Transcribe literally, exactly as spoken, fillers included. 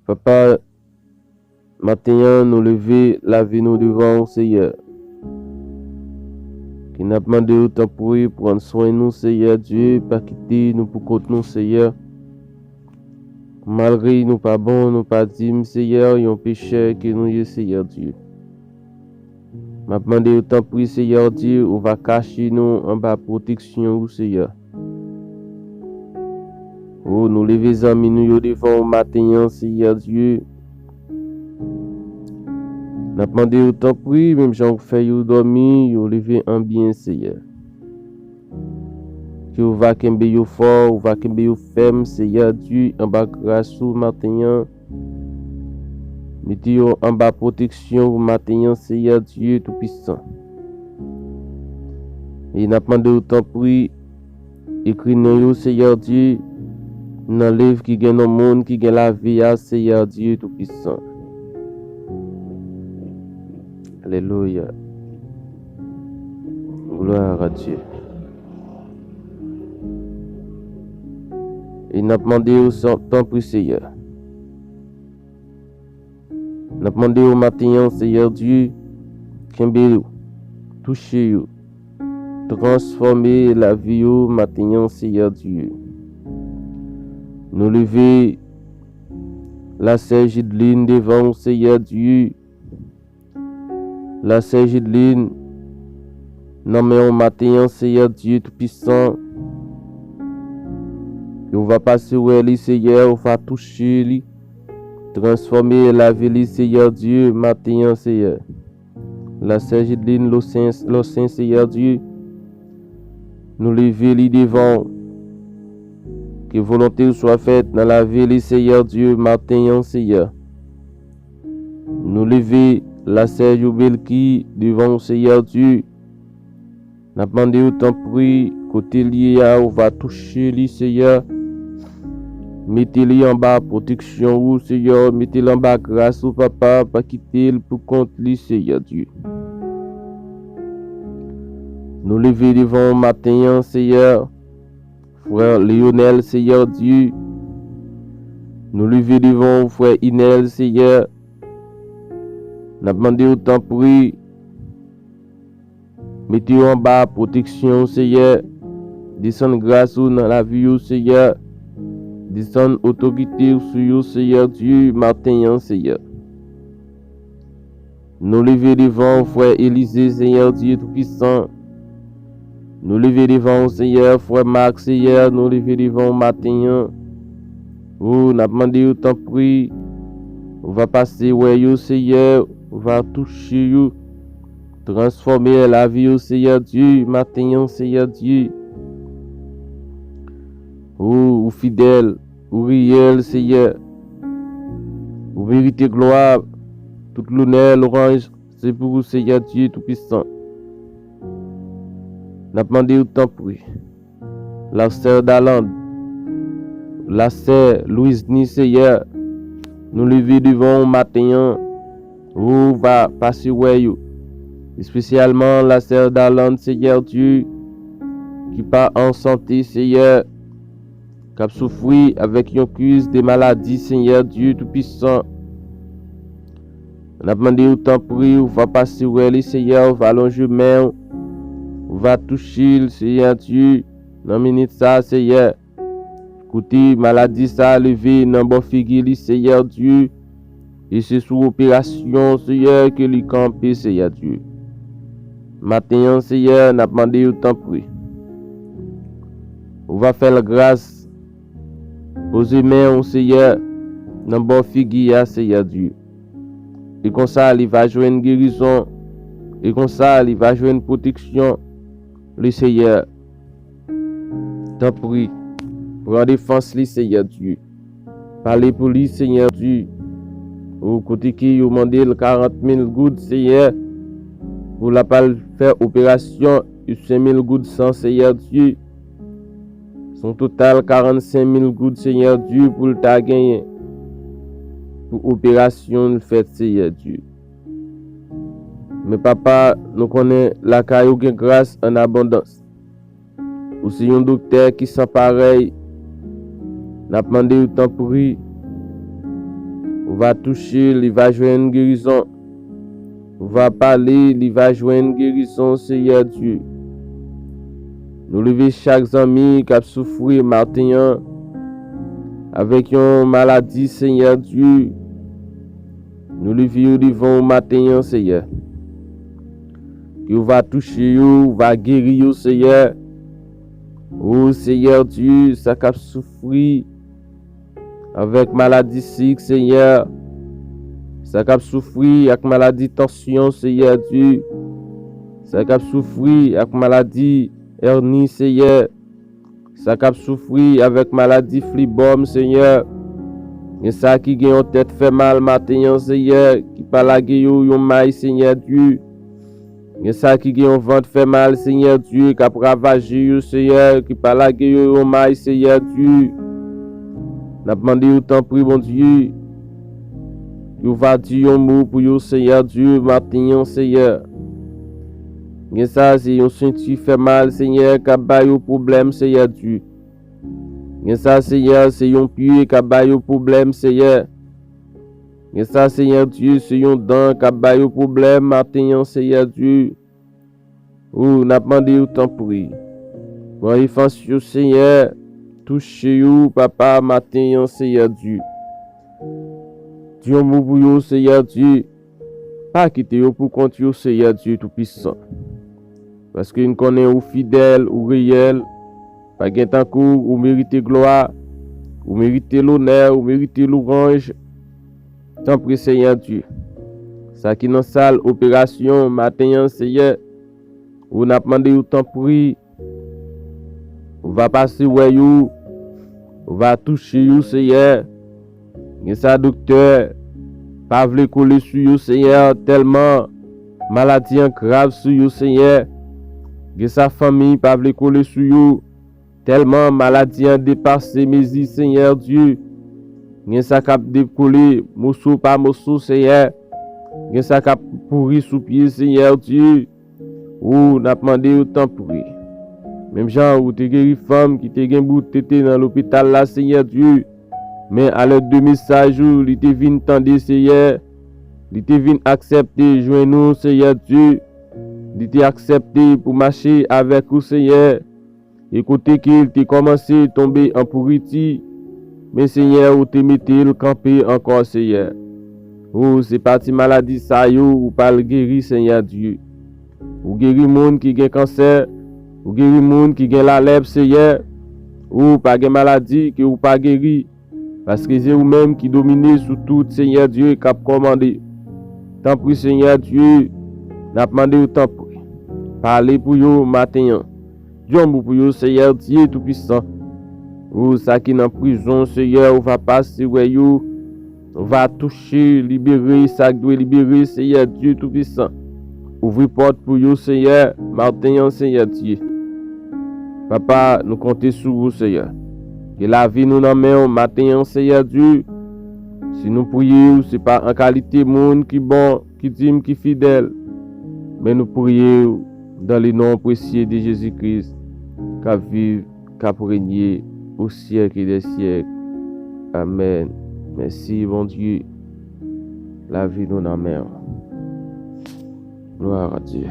Papa, maten an, nou leve lavi nou devan ou, Seyè. Ke n ap mande w, tanpri, pran swen nou, Seyè Dye, pa kite nou pou kont nou, Seyè. Malgre nou pa bon, nou pa dim, Seyè, yon pechè ke nou ye, Seyè Dye. M ap mande w, tanpri, Seyè Dye, ou va kache nou anba pwoteksyon ou, Seyè. O, nou leve zanmi nou yo devan w maten an, Seyè Dye. N ap mande w, tanpri, menm jan ou fè yo dòmi, yo leve an byen, Seyè. Ke ou va kenbe yo fò, ou va kenbe yo fèm, Seyè Dye, anba gras ou maten an. Mete yo anba pwoteksyon ou maten an, Seyè Dye Toupisan. E n ap mande w, tanpri, ekri non yo, Seyè Dye, nan liv ki gen non moun ki gen lavi a, Seyè Dye Toupisan. Alelouya. Gloire à Dieu. E n ap mande w, tanpri, Seyè. N ap mande w maten an, Seyè Dye, kenbe yo, touche yo, transfòme lavi yo maten an, Seyè Dye. Nou leve lasè Jidlin devan w, Seyè Dye. Lasè Jidlin nan men w maten an, Seyè Dye Toupisan. Ke ou va pase wè li, Seyè, ou va touche li. Transfòme lavi li, Seyè Dye, maten an, Seyè. Lasè Jidlin Losen, Losen, Seyè Dye, nou leve li devan w. Ke volonte w swa fèt nan lavi li, Seyè Dye, maten an, Seyè. Nou leve lasè Joubelki devan w, Seyè Dye. N ap mande w, tanpri, kote l ye a, ou va touche li, Seyè. Mete li anba pwoteksyon ou, Seyè. Mete l anba gras ou, Papa. Pa kite l pou kont li, Seyè Dye. Nou leve devan w maten an, Seyè. Frè Lionel, Seyè Dye. Nou leve devan w, frè Inel, Seyè. N ap mande w, tanpri, mete yo anba pwoteksyon w, Seyè. Desann gras ou nan lavi yo, Seyè. Desann otorite w sou yo, Seyè Dye, maten an, Seyè. Nou leve devan w, frè Elize, Seyè Dye Toupisan. Nou leve devan w, Seyè, frè Mak, Seyè, nou leve devan w maten an. O, n ap mande yo, tanpri, ou va pase wè yo, Seyè, ou va touche yo. Transfòme lavi yo, Seyè Dye, maten an, Seyè Dye. O, ou fidèl, ou reyèl, Seyè. Ou merite glwa, tout lonè, lwanj, se pou ou, Seyè Dye Toupisan. N ap mande w, tanpri. Lasè Daland, lasè Louizni, Seyè, nou leve devan w maten an, ou va pase wè yo. Espesyalman lasè Daland, Seyè Dye, ki pa an sante, Seyè, k ap soufri avèk yon kriz de maladi, Seyè Dye Toupisan. N ap mande w, tanpri, ou va pase wè li, Seyè, ou va lonje men w, ou va touche l, Seyè Dye, nan minit sa a, Seyè. Kote maladi sa a leve nan bò figi li, Seyè Dye, e se sou operasyon, Seyè, ke li kanpe, Seyè Dye. Maten an, Seyè, n ap mande w, tanpri, ou va fè l gras. Poze men w, Seyè, nan bò figi a, Seyè Dye. E konsa, li va jwenn gerizon. E konsa, li va jwenn pwoteksyon. Li, Seyè, tanpri, pran defans li, Seyè Dye. Pale pou li, Seyè Dye. O, kote ke yo mande l karant mil goud, Seyè, pou l ap al fè operasyon, e senk mil goud san, Seyè Dye. Se yon total karannsenk mil goud, Seyè Dye, pou l ta genyen pou operasyon l fèt, Seyè Dye. Men, Papa, nou konnen lakay ou gen gras an abondans. Ou se yon doktè ki san parèy. N ap mande w, tanpri, Ou va touche, li va jwenn gerizon. Ou va pale, li va jwenn gerizon, Senyè Dye. Nou leve chak zanmi k ap soufri maten an avèk yon maladi, Senyè Dye. Nou leve yo devan ou maten an, Senyè. Ke ou va touche yo, ou va geri yo, Senyè. O Senyè Dye, sa k ap soufri avèk maladi sik, Senyè. Sa k ap soufri ak maladi tansyon, Senyè Dye. Sa k ap soufri ak maladi èni, Senyè. Sa k ap soufri avèk maladi flibòm, Senyè. Gen sa ki gen yon tèt fè mal maten an, Senyè, ki pa lage yo yon may, Senyè Dye. Gen sa ki gen yon vant fè mal, Senyè Dye, k ap ravaje yo, Senyè, ki pa lage yo yon may, Senyè Dye. N ap mande yo, tanpri, Bondye, yo va di yon mo pou yo, Senyè Dye, maten an, Senyè. Gen sa, se yon senti fè mal, Senyè, k ap ba yo pwoblèm, Senyè Dye. Gen sa, Senyè, se yon pye k ap ba yo pwoblèm, Senyè. Gen sa, Senyè Dye, se yon dan k ap ba yo pwoblèm maten an, Senyè Dye. O, n ap mande yo, tanpri. Pran enfans yo, Senyè. Touche yo, Papa, maten an, Senyè Dye. Di yon mo pou yo, Senyè Dye. Pa kite yo pou kont yo, Senyè Dye Toupisan. Paske n konnen ou fidèl, ou reyèl. Pa gen tankou ou, ou merite glwa, ou merite lonè, ou merite louwanj. Tanpri, Senyè Dye. Sa ki nan sal operasyon maten an, Senyè, ou n ap mande yo, tanpri, ou va pase wè yo, ou va touche yo, Senyè. Gen sa doktè pa vle kole sou yo, Senyè, tèlman maladi an grav sou yo, Senyè. Gen sa fanmi pa vle kole sou yo, tèlman maladi an depase mezi, Senyè Dye. Gen sa k ap dekole moso pa moso, Senyè. Gen sa k ap pouri sou pye, Senyè Dye. Ou, n ap mande yo, tanpri. Menm jan ou te geri fanm ki te gen bout tete nan lopital la, Senyè Dye. Men alèd de mesaj ou, li te vin tande, Senyè. Li te vin aksepte jwenn ou, Senyè Dye. Li te aksepte pou mache avèk ou, Senyè. E kote ke l te kòmanse tonbe an pouriti, men Senyè, ou te mete l kanpe ankò, Senyè. O, se pa ti maladi sa yo ou pral geri, Senyè Dye. Ou geri moun ki gen kansè, ou geri moun ki gen lalèp, Senyè. O, pa gen maladi ke ou pa geri. Paske se ou menm ki domine sou tout, Senyè Dye, k ap kòmande. Tanpri, Senyè Dye, n ap mande w, tanpri. Pale pou yo maten an. Di yon mo pou yo, Senyè Dye Toupisan. Ou sa ki nan prizon, Senyè, ou va pase wè yo. Ou va touche, libere sa k dwe libere, Senyè Dye Toupisan. Ouvri pòt pou yo, Senyè, maten an, Senyè Dye. Papa, nou konte sou ou, Senyè. Ke lavi nou nan men w maten an, Senyè Dye. Si nou priye w, se pa an kalite moun ki bon, ki dim, ki fidèl. Men nou priye w dans le nom précieux de Jésus-Christ, k ap viv, k ap renye au siècle des siècles. Amèn. Mèsi, Bondye. Lavi nou nan men w. Gloire à Dieu.